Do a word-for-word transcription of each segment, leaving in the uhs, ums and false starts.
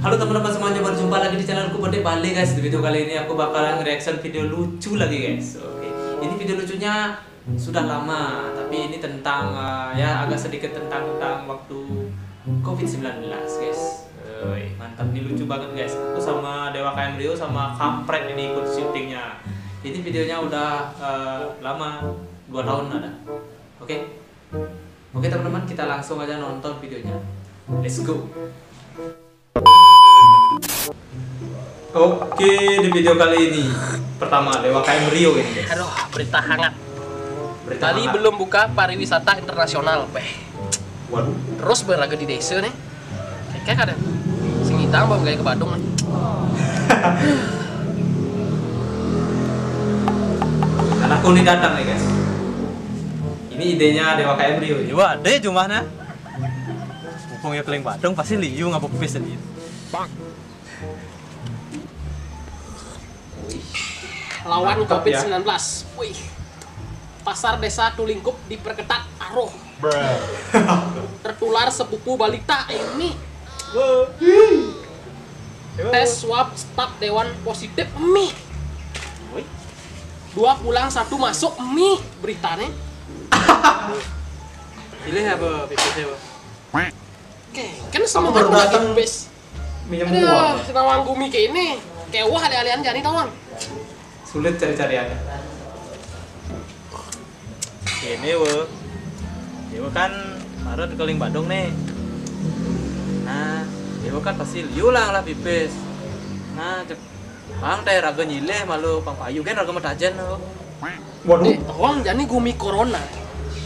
Halo teman-teman semuanya, berjumpa lagi di channelku Bode Bali, guys. Di video kali ini aku bakalan reaction video lucu lagi, guys. Oke, ini video lucunya sudah lama, tapi ini tentang eh, ya, agak sedikit tentang tentang waktu covid sembilan belas, guys. Oi, mantap nih, lucu banget, guys. Aku sama Dewa K M Rio sama Kampret ini ikut syutingnya. Ini videonya udah eh, lama, dua tahun ada. Oke. Oke teman-teman, kita langsung aja nonton videonya. Let's go. Oke, di video kali ini pertama Dewa K M Rio ini, guys. Aduh, berita hangat. Berita Bali hangat. Belum buka pariwisata internasional, beh. Waduh. Terus berlaga di desa nih. Kayak ada sing ngidang bawa gaya ke Badung nih. Anakku nih datang nih, guys. Ini idenya Dewa K M Rio. Iya, ada jumahnya. Mumpung ya keling Badung, pasti liu ngapa pipis tadi. Lawan Mantap, covid ya. sembilan belas. Wih. Pasar Desa Tulingkup diperketat. Aroh. Tertular sepupu balita ini. Tes swab staf dewan positif mi. Dua pulang satu masuk mi beritanya. Pilih apa pipisnya, Bang? Oke, kan semua Aku baru orang datang. Pipis. Minum Aduh, uang. senawang gumi kayak ini. Kayak wah, ada alian jadi tawang. Sulit cari-cariannya. Ini, wo. Dewa kan marah di keling Badung nih. Nah, Dewa kan pasti liu lah lah pipis. Nah, cek Bang teh raga nyilih malu Bang Payu kan raga metajen lo. Waduh. Eh, tawang jadi gumi corona.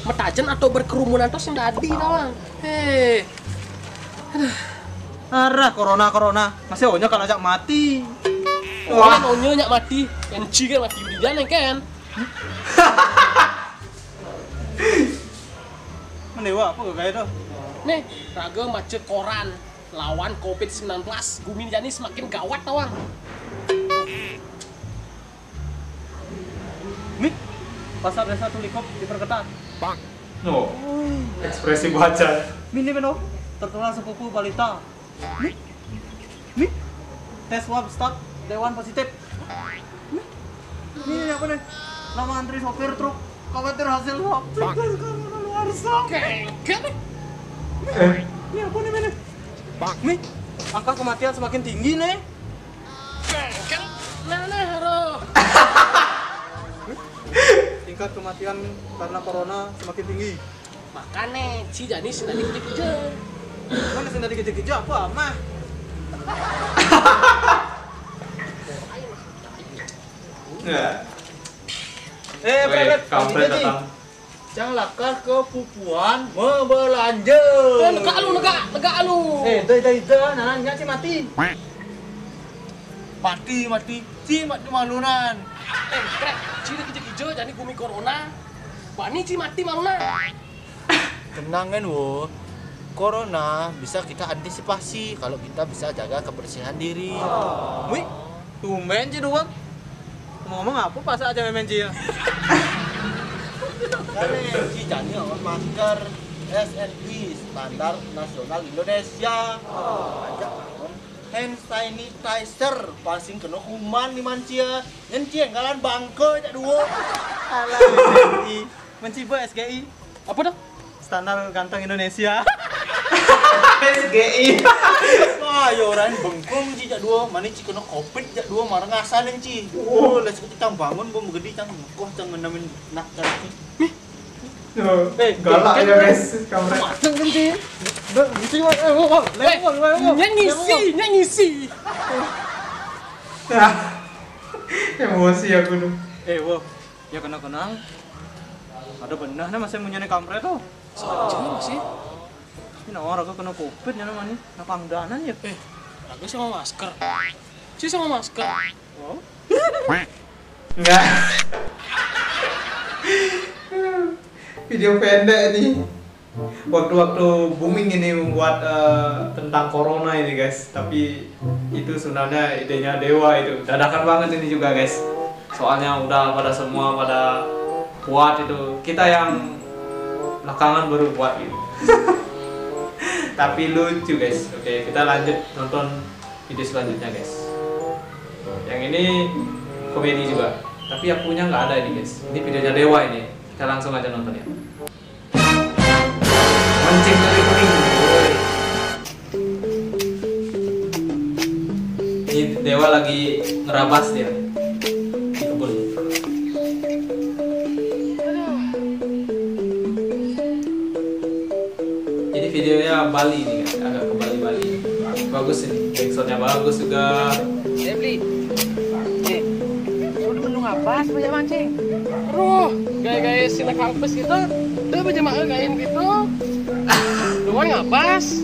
Metajen atau berkerumunan tuh sing dadi tawang. Eh, Arah corona corona. Masih onya kalau ajak mati. Wah, onyo nyak mati. N G kan mati di jalan kan. Mendewa apa gaya tuh? Nih, raga maca koran lawan covid sembilan belas. Gumi jadi semakin gawat tawang. Mi, pasar desa Tulingkup diperketat. No. Ekspresi baca. Mini beno, tertular sepupu balita. Mi, mi, tes swab staf dewan positif. Mi, ini apa nih? Lama antri sopir truk, khawatir hasil swab. Tes kadaluarsa. Kengkel, Eh, Ini apa nih, Mi? Mi, angka kematian semakin tinggi nih. kengkel. Nah, nah, roh. Tingkat kematian karena corona semakin tinggi. Makanya si jadi sing dadi kerja. Mana sih tadi kejek-kejek apa, Mah? enggak. Eh, Weh, Pepet, kampret pagi datang. Jangan lakar ke pupuan membelanja. Eh, negak lu, negak, negak lu. Eh, dah, dah, dah, nah, nanya si mati. Mati, mati, si mati malunan. Eh, krek, si dadi kerja, jadi gumi corona. Bani si mati malunan. Tenang kan, wo. Corona bisa kita antisipasi kalau kita bisa jaga kebersihan diri. Wih, tumben sih doang. Ngomong apa pas aja main sih ya? Kan si jani lawan masker S N I, standar nasional Indonesia. Ajak lawan hand sanitizer, paling kena hukuman di mancia. Nyen cieng kalan bangke cak duo. Alah, S G I. Menciba S G I. Apa dah? Standar ganteng Indonesia. S G I. Wah, ya orang bengkong ci cak duo, mana ci kena covid cak duo, marah ngasanin ci. Oh, les kita bangun bom gede cang koh cang ngenemin nak cang ci. Eh, galak ya, guys, kampret. Mateng kan sih. Duh, gitu, Bang. Eh, wo, wo, Eh, lewat, wo, wo. Nyan ngisi, nyan ngisi. Ah, emosi aku tuh. Eh, wo. Ya kena-kena. Ada benar nih masih punya nih kampret tuh. Saja masih. Ini orang aku kena covid ya namanya. Nah, pangdanan ya. Eh, aku sama masker. Si sama masker. Wow. Enggak. Video pendek nih. Waktu-waktu booming ini membuat eh, tentang corona ini, guys. Tapi itu sebenarnya idenya Dewa itu. Dadakan banget ini juga, guys. Soalnya udah pada semua pada buat itu. Kita yang belakangan baru buat gitu. Tapi lucu, guys. Oke, kita lanjut nonton Video selanjutnya, guys. Yang ini komedi juga. Tapi akunya nggak ada ini, guys. Ini videonya Dewa ini. Kita langsung aja nonton ya. Mancing lele kuning. Woi. Ini Dewa lagi ngerabas dia di kebun. Ini videonya Bali nih, guys, agak ke Bali-Bali. Bagus ini, backsoundnya bagus juga. Debli, eh, lu demen lu ngabas banyak mancing? Aduh, gaya-gaya sila kampus gitu. Udah berjamaah kain gitu. Lu kan ngabas.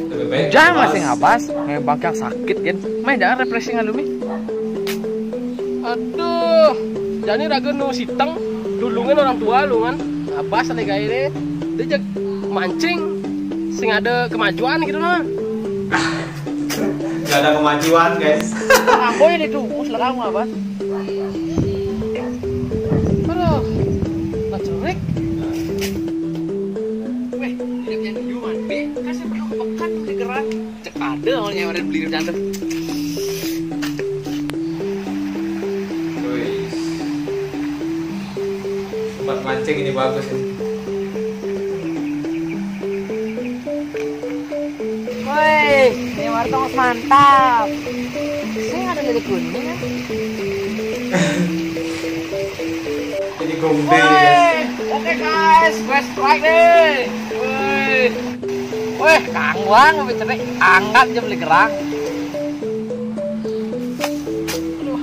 Lebih baik Jangan ngabas. Masih ngabas, kayak bangkang sakit kan. Main jangan refreshing lu mi. Aduh, jadi raga nu siteng, dulungan orang tua lu kan. Abas ada gaya deh. Dia jak mancing sing ada kemajuan gitu nah. Gak ada kemajuan, guys. Aku ini tuh, mus lekang apa? Aduh, nggak cerik. Weh, tidak yang dulu mandi, kasih perlu bekat tuh digerak. Cek ada orang yang ada beli tante. Wih. Tempat mancing ini bagus ini. Woi, ini warteg mantap. Saya ada lele kuning kan? Ini gombe, guys. Woi, oke guys, gue strike deh. Woi. Weh, kangwang apa cerai? Angkat jam beli gerang. Aduh,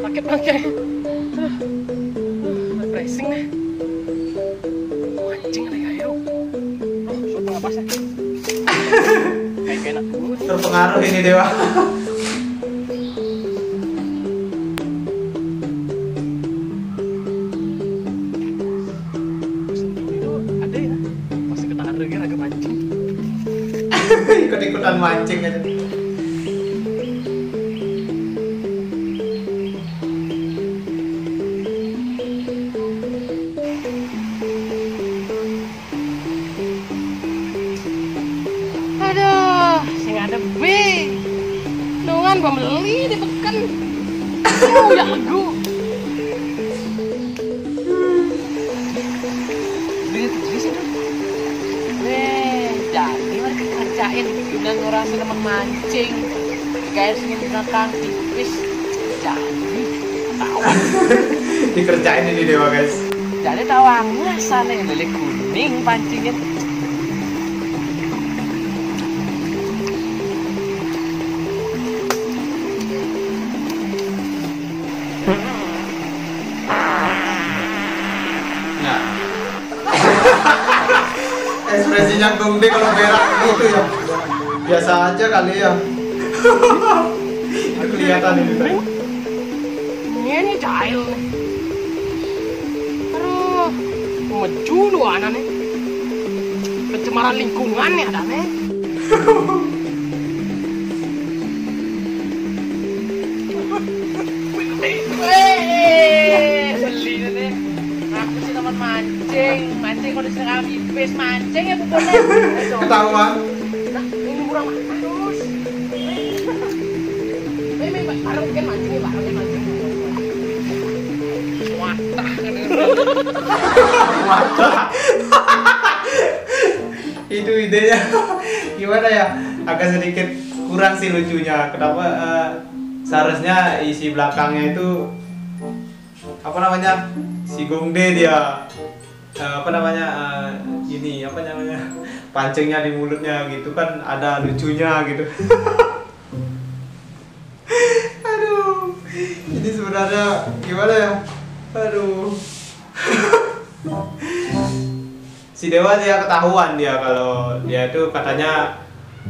sakit bangke. Aduh, aduh, refreshing nih. Mancing ada kayu. Aduh, suka apa sih? Kayak enak dulu nih. Terpengaruh ini, Dewa. Itu ada ya, pasti ketarik ya, agak mancing. Ikut-ikutan mancing aja. Aduh, sing ada be. Nungan pembeli di peken. Oh, ya legu. Duit di sini. Weh, jadi mereka kerjain dengan orang sing demen mancing. Guys, ini belakang tipis. Jadi tawang. Dikerjain ini, Dewa, guys. Jadi tawang sana yang lele kuning pancingin. Nah. Ekspresinya Gong De kalau berak gitu ya. Biasa aja kali ya. Itu kelihatan itu. Ini jahil nih. Aduh, maju lu anak nih. Pencemaran lingkungan nih ada nih. Weh, beli nih. Aku sih teman mancing, mancing kalau disuruh kami, pipis mancing ya pokoknya. Ketahuan. Nah, ini kurang terus. Ini, ini, bareng kan mancing, bareng kan mancing. Wadah. Wadah. Itu idenya gimana ya? Agak sedikit kurang sih lucunya. Kenapa, eh, seharusnya isi belakangnya itu, apa namanya, si Gong De dia, eh, apa namanya, eh, ini apa namanya, pancingnya di mulutnya gitu kan, ada lucunya gitu. Aduh, ini sebenarnya gimana ya? Aduh. Si Dewa dia ketahuan dia kalau dia itu katanya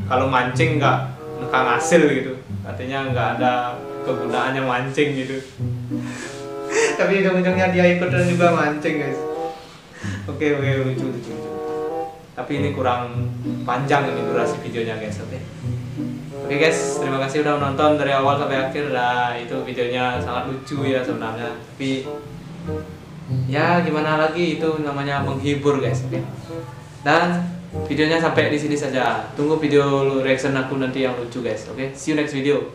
kalau mancing nggak nekang hasil gitu, artinya nggak ada kegunaannya mancing gitu. Tapi ujung-ujungnya dia ikutan juga mancing, guys. Oke, oke, lucu, lucu, lucu. Tapi ini kurang panjang ini durasi videonya, guys. Oke. Oke, guys, terima kasih udah menonton dari awal sampai akhir. Nah, itu videonya sangat lucu ya sebenarnya. Tapi ya gimana lagi, itu namanya menghibur, guys. Oke. Dan Videonya sampai di sini saja. Tunggu video reaction aku nanti yang lucu, guys. Oke, see you next video.